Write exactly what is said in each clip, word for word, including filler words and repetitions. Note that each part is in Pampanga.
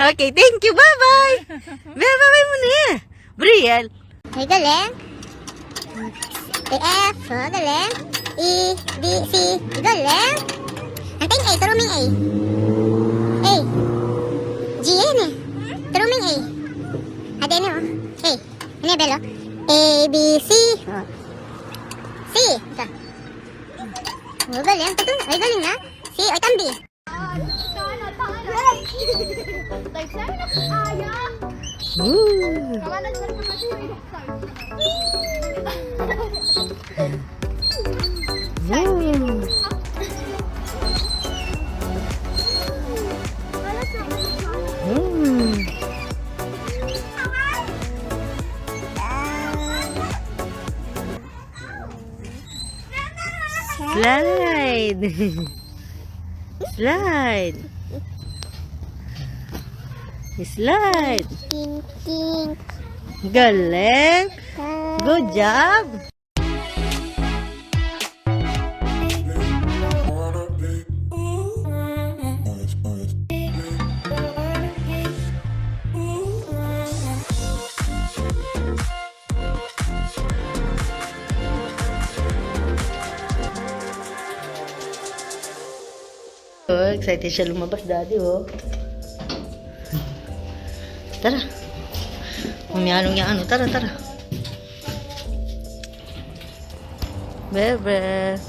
Okay, thank you. Bye-bye. Bye-bye muna. Brielle. Ay, galing. A, F, oh, galing. E, B, C, galing. Ang ting A, turuming A. A. G, yan eh. Turuming A. Ate, ano? A. Ano yung belo? A, B, C. Oh. C. Ito. Oh, galing. Ito, ay, galing na. C, o, tambi. Ooh. Ooh. Ooh. Slide. Slide. Slide. Ting, ting. Galing. Good job. Oh, excited siya lumabas, Daddy, oh. Tara. Umianong niya, ano. Tara, tara. Bebe.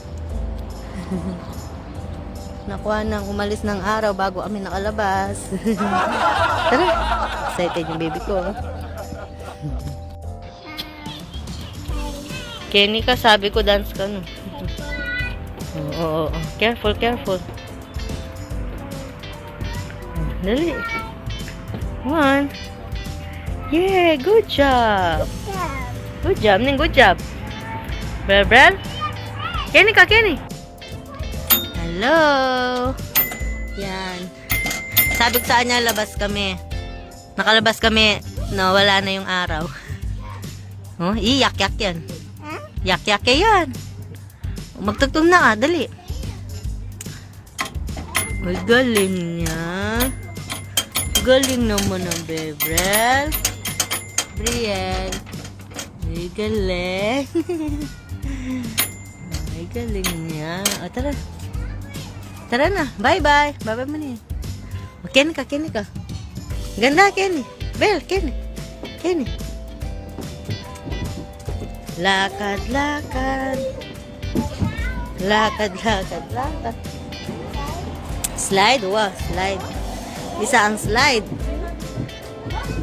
Nakuha nang umalis ng araw bago kami nakalabas. Tara. Excited yung baby ko, oh. Kenny ka, sabi ko dance ka, no? Oo, oo, oo. Careful, careful. Dali. One. Yeah, good job. Good job, Ning, good job. Brel, Brel? Kenny ka, Kenny. Hello. Yan. Sabi ko sa kanya, labas kami. Nakalabas kami, no, wala na yung araw. Oh, i-yak-yak yan. Yak-yak yan. Magtugtog na ka, dali. Ay, galing niya. Galing naman ng Bebrel. Brielle. Ay, galing. Ay, galing niya. O, tara. Tara na. Bye-bye. Bye-bye muna yan. O, Kenny ka, Kenny ka. Ganda, Kenny. Bel, Kenny. Kenny. Lakad, lakad. Lakad, lakad, lakad. Slide, wa, slide. Isa ang slide.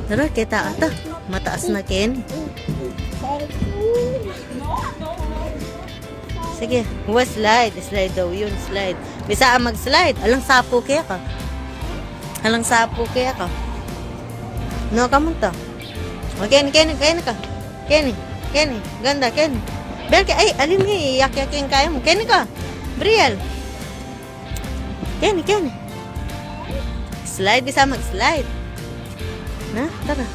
Tara, kita ata. Mataas na, Ken. Sige, wa, slide. Slide daw yun, slide. Bisa ka mag-slide. Alang sapu kaya ka. Alang sapu kaya ka. No, kamunta. O, Kenny, Kenny, Kenny ka. Kenny, Kenny. Ganda, Kenny. Bel, ke-, ay, alin nga, iyak-yak yung kaya mo. Kenny ka. Brielle. Kenny, Kenny. Slide, bisa mag-slide. Na, tara.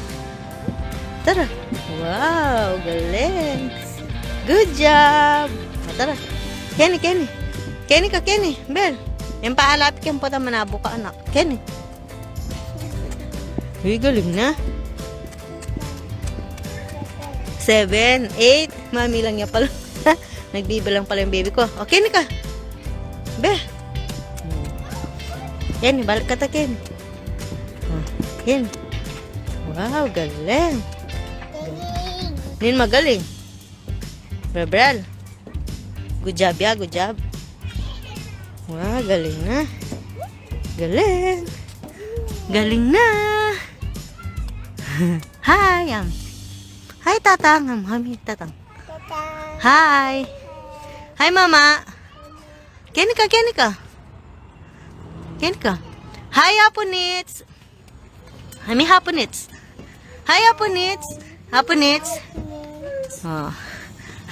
Tara. Wow, galing. Good job. O, tara. Kenny, Kenny. Kenny ka, Kenny. Bel. Yung paalapit yung puta, manabu ka, anak. Kenny. Uy, galing na. Seven, eight. Mami lang niya pala. Nagbibilang pala yung baby ko. O, Kenny ka. Be. Kenny, balik ka ta, Kenny. O, Kenny. Wow, galing. Nin magaling. Brebral. Good job, ya. Good job. Wow, galing na. Galing. Galing na. Hi, um. Hi, Tatang. Um, hi, Tatang. Hi. Hi, Mama. Kenny ka, Kenny ka. Kenny ka. Hi, Apu Nits. Hi, mi Apu Nits. Hi, Apu Nits. Apu Nits. O.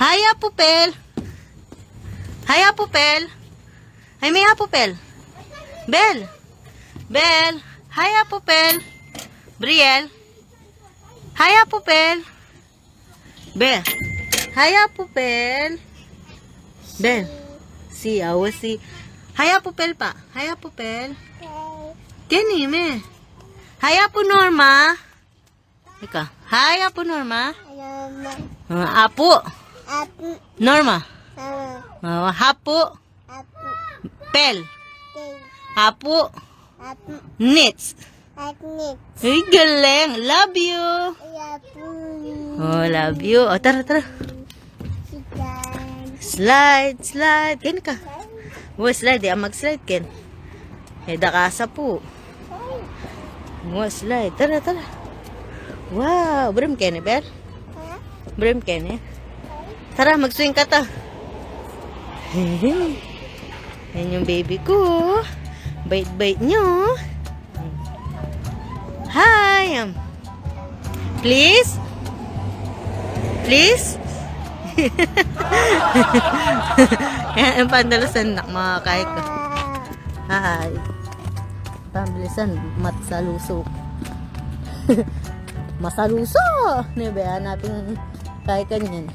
Hi, Apu Pel. Hi, Apu Pel. Hi, mi Apu Pel. Bel. Bel. Hi, Apu Pel. Brielle. Hi, Apu Pel. Be. Hi, Apu Pel. Bel. Si, awa si. Hi, Apu Pel pa. Hi, Apu Pel. Keni me. Hi, Apu Norma. Ika. Hi, Apu Norma. Norma. Ah, Apu. Apu. Norma. Norma. Ah, Apu. Apu. Pel. Pel. Apu. Apu. Nits. Apu Nits. Uy, galing. Love you. Love you. Oh, love you. Oh, tara, tara. Slide. Slide, slide. Keni ka. Oh, slide. Di mag-slide, Ken. Eh, da ka sa pu. Wa, slide. Tara, tara. Wow, brim keni, Bel? Ha? Brim keni. Tara, mag-swing ka ta. Yan yung baby ko. Bait-bait niya, oh. Hi, um. Please? Please? Yan, yung pandalasan na, mga kahit ko. Hi. Pambilisan, masaluso. Masaluso! Ne, be, hanapin kay kanyan.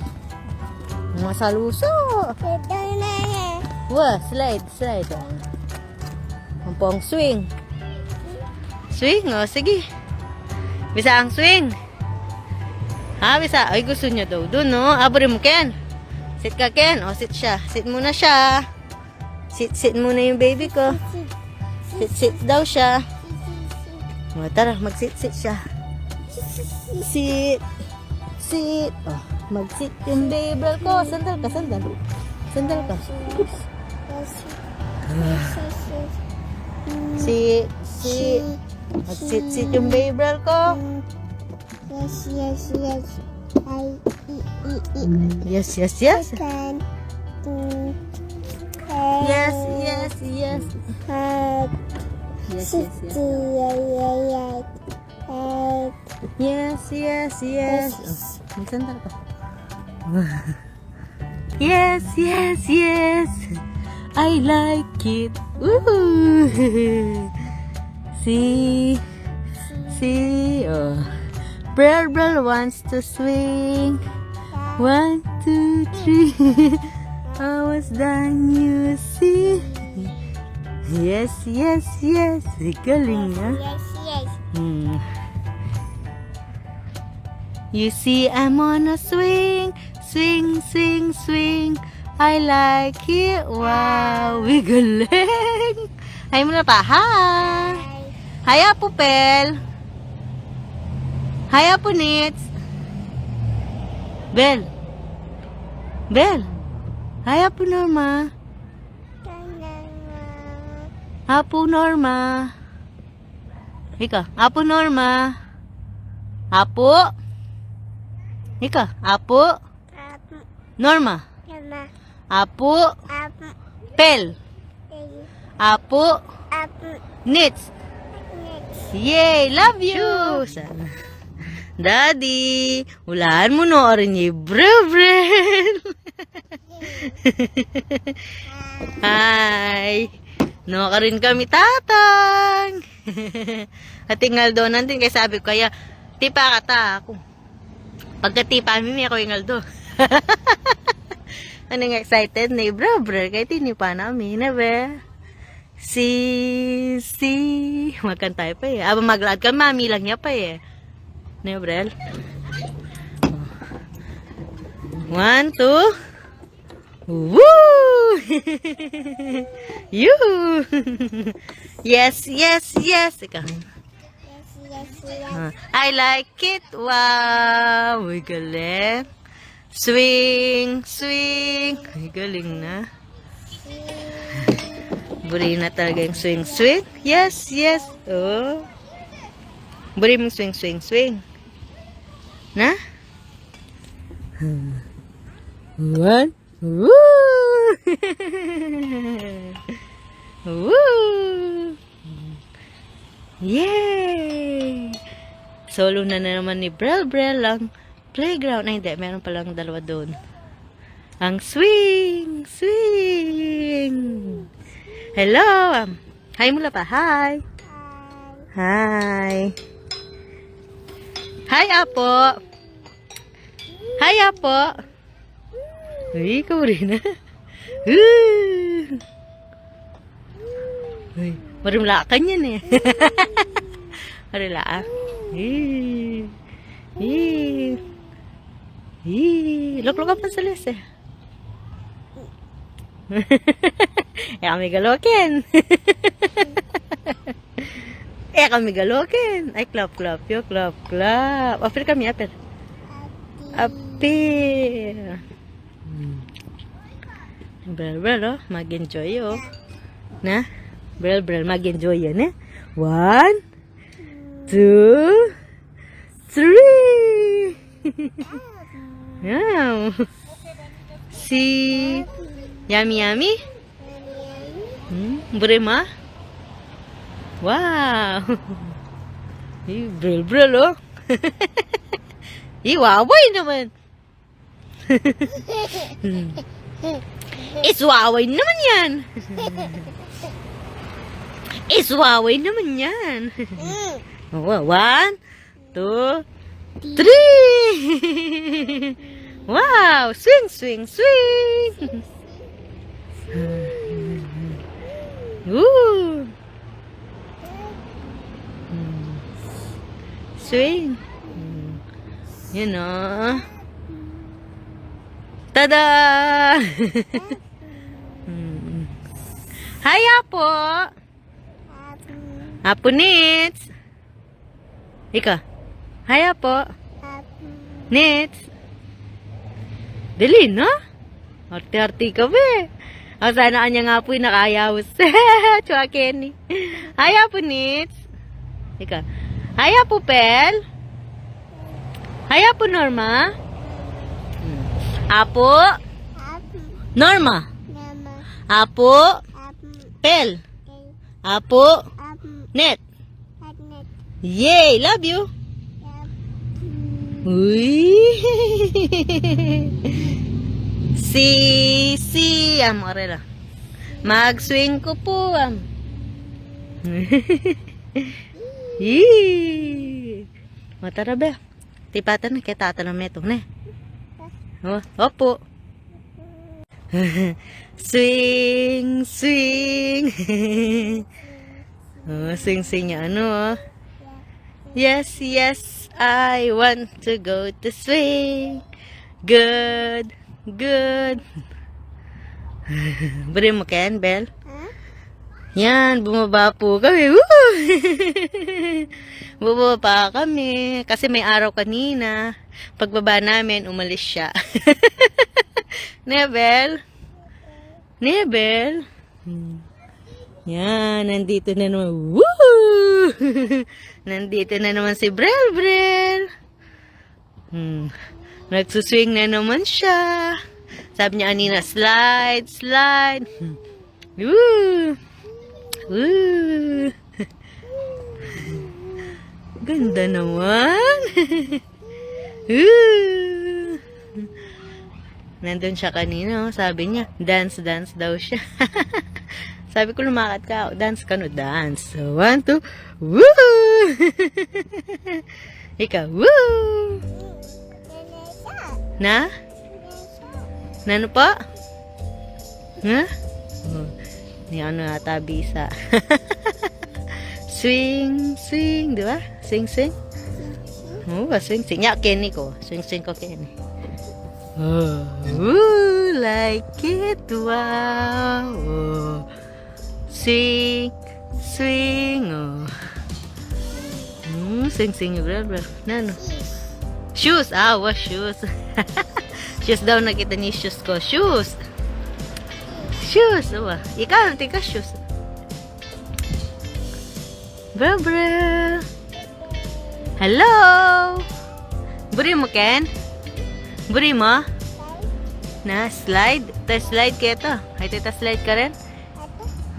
Masaluso! Ito na yan. Wa, slide, slide. Ang pong swing. Swing, o, sige. Bisa ang swing. Ha, bisa? Ay, gusto niya daw dun, no? Abri mo, Ken. Sit ka, Ken. O, sit siya. Sit muna siya. Sit, sit muna yung baby ko. Sit, sit daw siya. O, tara, mag-sit, sit siya. Sit. Sit. O, mag-sit yung baby ko. Sandal ka, sandal. Sandal ka. Sit, sit. Mag-sit, sit yung baby ko. Yes, yes, yes. I, i, i, i. Yes, yes, yes. I can do it. Yes, yes, yes. Heart. Yes, yes, yes. Sixty, yeah, yeah, yeah. Heart. Yes, yes, yes. Yes. O, magsandal ka. Yes, yes, yes. I like it. Woohoo! See? See? O. Brel, Brel wants to swing. One, two, three. Almost done, you see? Yes, yes, yes. Galing, ah. Yes, yes. Hmm. You see, I'm on a swing, swing, swing, swing. I like it. Wow, galing. Hi muna pa. Hi. Hi, Apu Pel. Hi, Apu Nits. Bel. Bel. Hi, Apu Norma. Apu Norma. Ika, Apu Norma. Apu. Ika, Apu. Apu. Norma. Norma. Apu. Apu. Pel. Pel. Apu. Apu. Nits. Nits. Yay, love you. Sana. Daddy, ulan mu no rin yung Brel Brel. Hi. No, karin kami, Tatang. At tingal doon natin, kaya sabi ko, kaya, tipa ka ta, aku. Pagkatipa mi, mi ako ingal do. Anung excited ne i Brel Brel, kaya tinipa na mi, ne be? Si, si, magkanta pa e. Aba, maglaad ka, mamilang ya pa e. Ne, Brel? One, two. Woo! Yoo! Yes, yes, yes. Ika. Yes, yes, yes. Ah, I like it. Wow! Uy, galing. Swing, swing. Ay, galing na. Buri na talaga yung swing, swing. Yes, yes. Oh. Buri mong swing, swing, swing. Na? One. Woo! Woo! Yay! Solo na naman ni Brel Brel ang playground. Ay, hindi. Meron palang dalawa doon. Ang swing! Swing! Hello! Um, hi mula pa. Hi! Hi! Hi, Apo! Hi, Apo! Uy, ikaw rin, ah. Uy. Uy. Marimlakan yan e. Marila, ah. Ih. Ih. Ih. Lukluk ka pa sa les e. E kami galukin. E kami galukin. Ay, clap, clap, yo, clap, clap. Apir kami, apir. Apir. Hmm. Brel, brel, o. Mag-enjoy, o. Na? Brel, brel, mag-enjoy yan e. One, two, three. Wow. Si yummy, yummy. Hmm, buri mu? Wow. Ih, brel, brel, o. Ih, waway naman. Iswaway naman yan. Iswaway naman yan. Mm. O, one, two, three. Wow! Swing, swing, swing! Woo! Hmm. Swing. Hmm. Yan o. Tada! Hmm. Hi, Apo! Apo Nits! Ika. Hi, Apo. Nits. Dali na. Arti-arti ka, be. Ang sana kanya nga po yung nakayaw. Tsaka Kenny. Hi, Apo Nits. Ika. Hi, Apo Pel. Hi, Apo Norma. Hmm. Apo. Norma. Apo. Pel. Apo. Net. Yay! Love you! Uy! Si, si, am, orela. Mag-swing ko po, am. Yee! Matara, be. Tipatan na, kaya tatalang metung, ne? O, opo. Swing, swing. O, swing, swing ya, ano, o. Yes, yes, I want to go to swing. Good, good. Buri mu ken, Bel? Yan, bumaba po kami. Woo! Bumaba kami. Kasi may araw kanina. Pagbaba namin, umalis siya. Ne, Bel? Ne, Bel? Hmm. Yan, nandito na naman. Woo! Nandito na naman si Brel Brel. Hmm. Nagsuswing na naman siya. Sabi niya kanina, "Slide, slide." Hmm. Woo! Woo! Ganda naman. Woo! Nandun siya kanina, o. Sabi niya, dance, dance daw siya. Sabi ko, lumakad ka. Dance ka, no? Dance. So, one, two. Woo! Ikaw, woo! Na? Nanu po? Ha? O, ni ano ata bisa. Swing, swing, di ba? Swing, swing. O, ba, swing, swing. Ya, Kenny ko. Swing, swing ko, Kenny. O, ooh, like it, wow. O. Swing, swing, o. Hmm, swing, swing, bro, bro. Nanu? Shoes. Ah, wa, shoes. Shoes daw, nakita niya shoes ko. Shoes. Shoes, wa. Ikaw, tika shoes. Bro, bro. Hello. Buri mu ken? Buri mu? Na, slide. Ta slide keta. Ay, ta slide ka rin?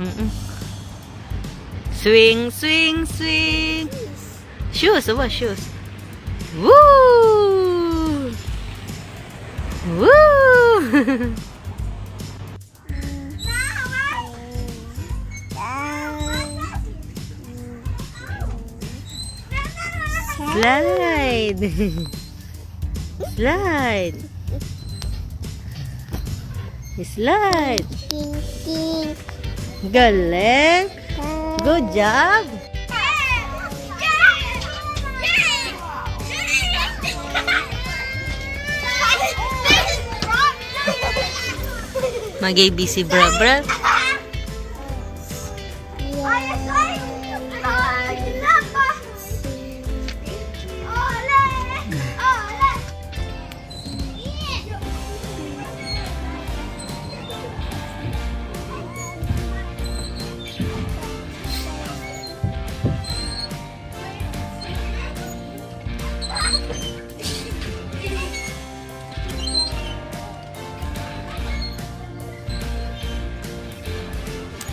Mm-mm. Swing, swing, swing. Shoes, wa, shoes. Woo! Woo! Slide. Slide. Slide. Ting, ting. Galing. Good job. Mag-A B C, bra, bra.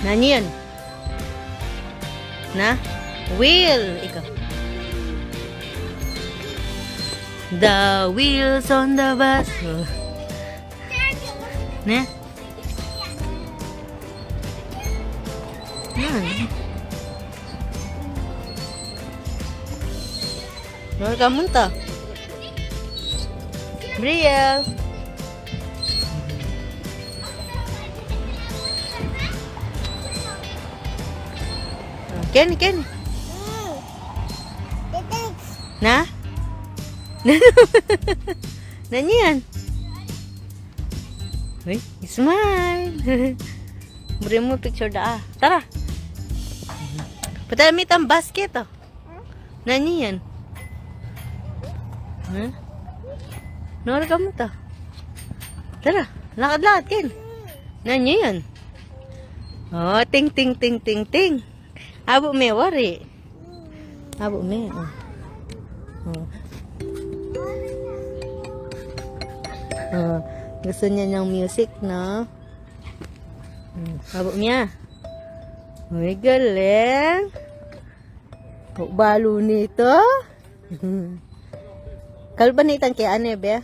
Nanu yan? Na? Wheel. Ikaw. The wheels on the bus. Oh. Ne? Yan. Nanu ka munta? Brielle. Ken, Ken. Na? Nanu yan? Uy, smile. Buri mu picture da, ah. Tara. Patala mi itang basket, oh. Nanu yan? Ha? Nanu ka munta? Tara, lakad-lakad, Ken. Nanu yan? Oh, ting, ting, ting, ting, ting. Abu me, wari. Abu me, oh. Oh. Oh, gusto niya ng music, no? Hmm, abu me. Uy, galing. O, balu nita. Kalban itang kaya, ane, be?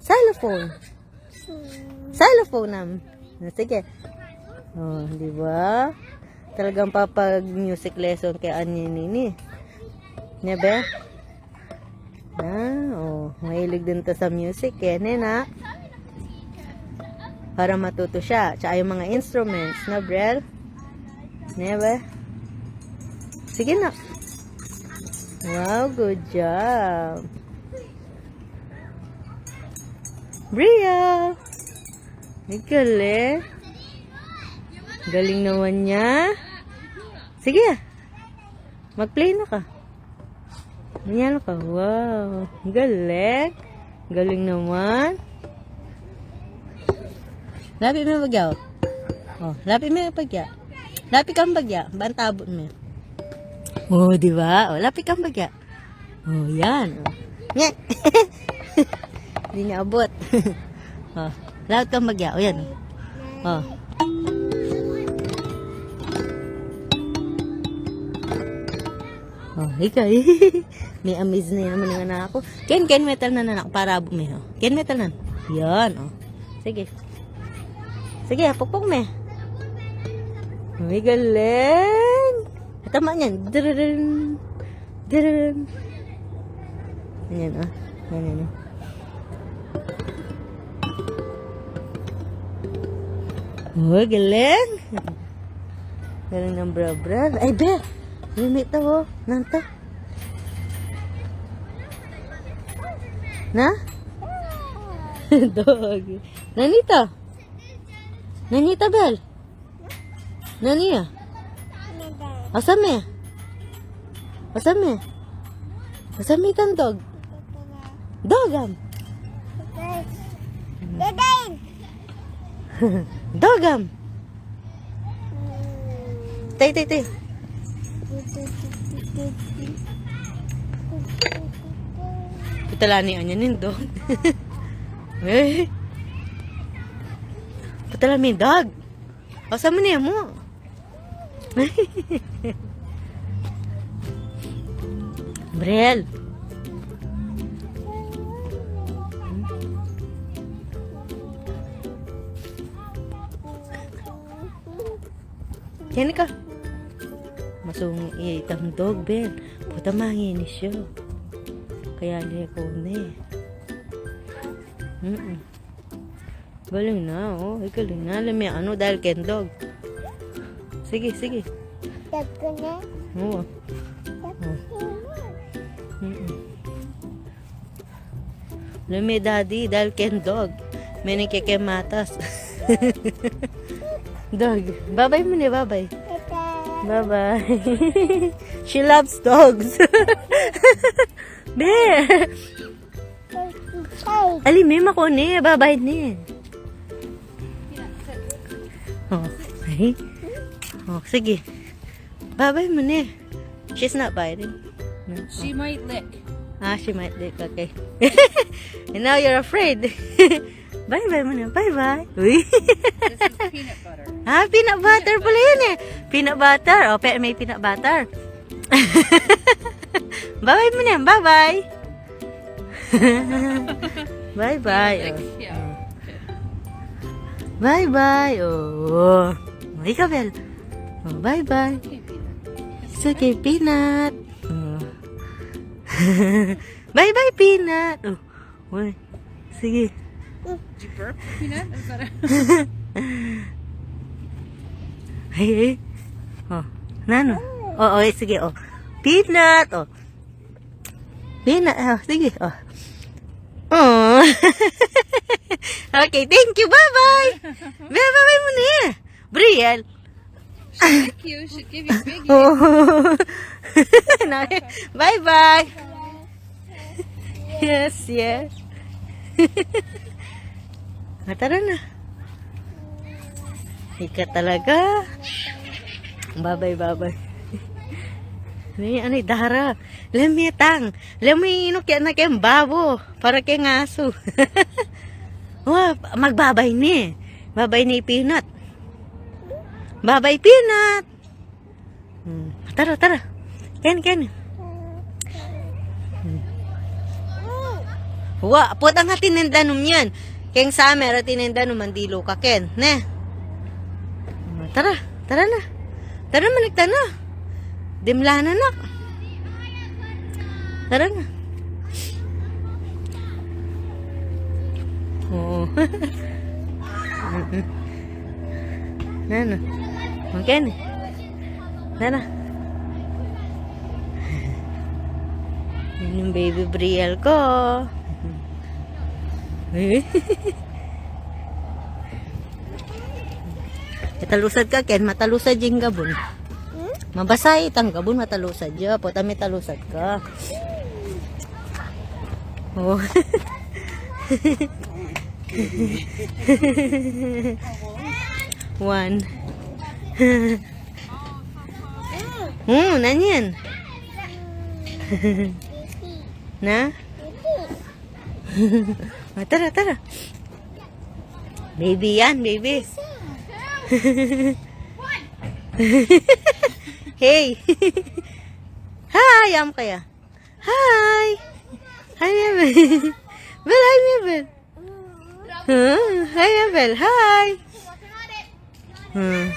Xylophone. Xylophone nam. Ah, sige. Oh, di ba? Talagang papag-music lesson kaya ni Nini. Ne, be? Ah, oh, mahilig din 'to sa music, eh, ne, na? Para matuto siya. Tsaka yung mga instruments, na, Brel? Ne, be? Sige na. Wow, good job. Bria! Ay, galing. Galing naman niya. Sige. Mag-play na ka. Ganyan ka. Wow. Galing. Galing naman. Lapit me bagya. Oh, lapit me bagya. Lapit kang bagya. Bantabot me. Oh, di ba? Oh, lapit kang bagya. Oh, yan. Oh. Nye. Di niya abot. Oh, lapit kang bagya. Oh, yan. Oh. Oh, ikaw. May amaze na naman ang anak ko. Ken, ken metal na, anak, para abu me, oh. Ken metal na. Yan, oh. Sige. Sige, pukpuk me. Ay, galing. Tama niyan. Diriririn. Diriririn. Ganyan, oh. Ganyan, oh. Oh, galing. Galing ng Brabra. Ay, be. Limit to, oh. Nanta. Na? Dog. Nanita. Nanita, Bel. Nanu ya? Asame? Asame? Asame itang dog? Dogam. Dogam. Tay, tay, tay. Patala ni anya ning dog. Eh. Patala mi dog. Asa mu ne mu? Brel. Yan ka. Masung itang dog, Brel. Puta, manginis siya. Kaya liya ko ne. Mm-mm. Galing na, oh. Ay, galing na. Alam mo, ano, dahil ken dog. Sige, sige. Dog ko na. Oo. Dog ko na. Mm-mm. Lami, Daddy, dahil keng dog. Mene ke keng matas. Dog. Bye-bye muna, bye-bye. Bye-bye. Bye-bye. She loves dogs. Be. Bye. Ali, me, makone, bye-bye ne. Oh, ay. Oh, sige. Bye-bye muna. She's not biting. No. She might lick. Ah, she might lick. Okay. And now you're afraid. Bye-bye muna. Bye-bye. Uy. This is peanut butter. Ah, peanut butter pala yun eh. Peanut butter. O, pe, may peanut butter. Bye-bye muna. Bye-bye. Bye-bye. Like, oh. Yeah. Bye-bye. Oh. Ikaw, Bel. Oh, bye-bye. Okay, Peanut. It's okay, Peanut. Oh. Bye-bye, Peanut. Oh. Uy. Sige. Did you burp, Peanut? Is that a Ay, ay. Oh. Nanu? Oh, oh, eh, sige, oh. Peanut, oh. Peanut, oh, sige, oh. Oh. Okay, thank you, bye-bye. Bye-bye muna. Brielle. She'll lick you. She'll give you a biggie. Oh. Bye-bye. Yes, yes. Ah, tara na. Ika talaga. Bye-bye, bye-bye. Ano y-, ano y-, dara? Lami tang. Lami, inuk ya na keng babo. Para keng asu. Wa, magbabay ne. Babay ne, Peanut. Babay, Peanut. Hmm. Tara, tara. Ken, ken. Hmm. Wa, potang atin neng danum yan. Keng summer, atin neng danum, mandilu ka ken, ne? Tara, tara na. Tara, manik ta na. Dimla na, nak. Tara na. Oo. Nanu? Okay na. Nanu? Yan yung baby Brielle ko. Matalusad ka, ken? Matalusad ya ing gabun. Hmm? Mabasa itang gabun, matalusad ya. Pota matalusad ka. Oh. One. Hmm, nanu yan? Na? Ah, tara, tara. Baby yan, baby. Hey. Hi, am kaya. Hi. Hi, Mabel. Bel, hi, Mabel. Huh? Hi, Mabel. Hi. Hmm.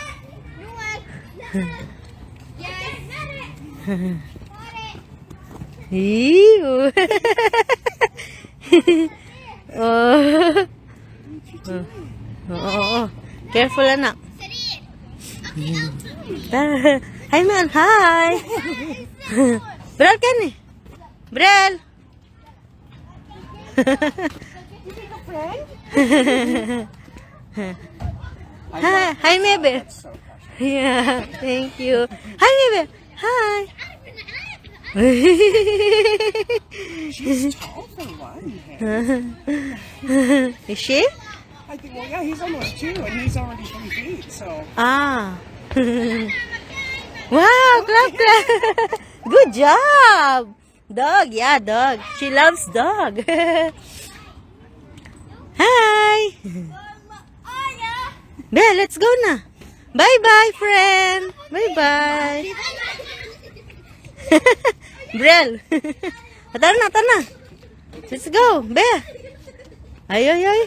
Ew. Oh. Oh. Oh, oh, oh. Careful, anak. Hi, man. Hi. Brel, ken? Brel. Hi, hi, Mabel. Yeah, thank you. Hi, Mabel. Hi. She's tall for one. Is she? I think, well, yeah, he's almost two, and he's already three feet, so. Ah. Wow, clap, clap. Good job. Dog, yeah, dog. She loves dog. Hi. Be, let's go na. Bye-bye, friend. Bye-bye. Brel. Tara na, tara na. Let's go, Be. Ay, ay, ay.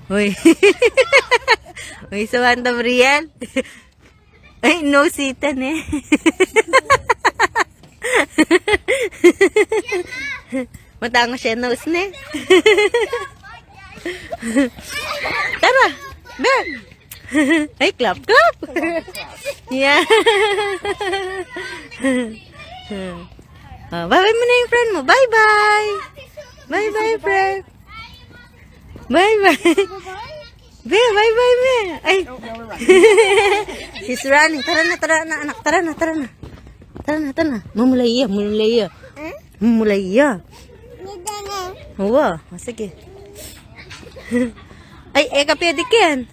Uy. Uy, sawanta, Brielle. Ay, nose ita, ne. Matangas ya nose, ne. Tara, Be. Ay, clap, clap. Yeah. Ah, bye-bye mo na yung friend mo. Bye-bye. Bye-bye, friend. Bye-bye. Be, bye-bye, be. Ay. She's running. Tara na, tara na, anak. Tara na, tara na. Tara na, tara na. Mamulay iya, mamulay iya. Mamulay iya. Uwa, o, sige. Ay, e ka pwede, Ken.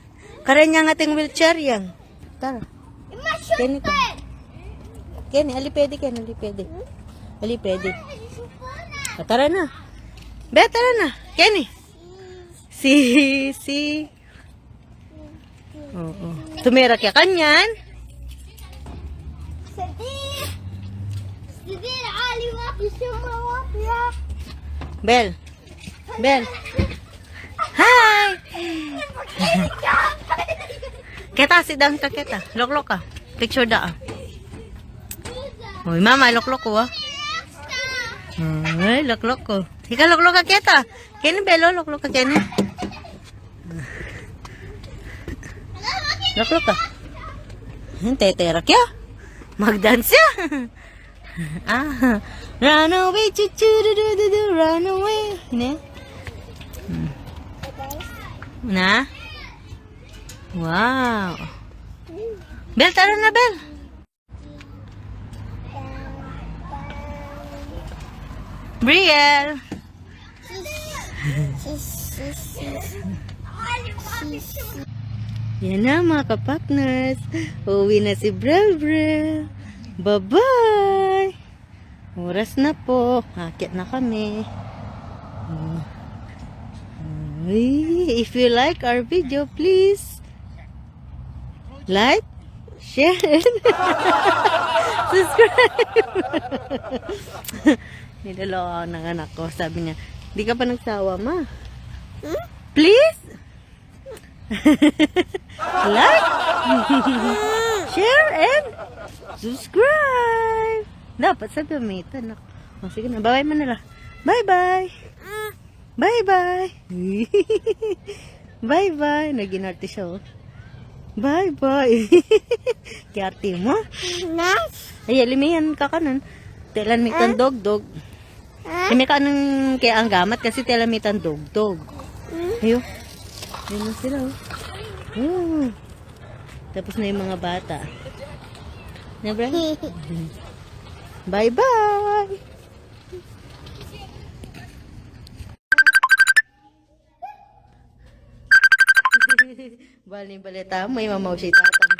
Karan yang ating wheelchair yang. Tara. Kenny ka. Kenny, ali pwede, Kenny, ali pwede. Ali pwede. O, tara na. Be, tara na. Kenny. Si, si. Oo. Tumira kaya kanyan. Bel. Bel. Hi! Keta, sit down ka, Keta. Loklok ka. Picture da, ah. Uy, mama, loklok ko, ah. Ay, loklok ko. Ika, loklok ka, Keta. Kenny, Bel, o, loklok ka, Kenny. Loklok ka. Tetera kaya. Mag-dance ya. Ah, run away, chu, chu, du, du, du, du, run away. Ne? Hmm. Na? Wow. Bel, tara na, Bel. Brielle. Yan na, mga ka-partners. Uuwi na si Brel Brel. Bye-bye. Oras na po. Akyat na kami. Uy, if you like our video, please like, share, and subscribe. Niloloko ako ng anak ko. Sabi niya, "Di ka pa nagsawa, ma?" Hmm? Please? Like, share, and subscribe. Dapat sa gamitan. O, sige na. Bye-bye mo na la. Bye-bye. Bye-bye. Bye-bye. Naging artist siya, o. Bye-bye. Kaya arte mo? Nas? Ay, alimihan ka kanan. Telan mi itang dogdog. Ah? Kami ka nang kaya ang gamat kasi telan mi itang dogdog. Hmm? Ayo. Ayun na sila, o. O. Tapos na yung mga bata. Na, Bra? Bye-bye! Bali, balita mo, may mamaw si tatang.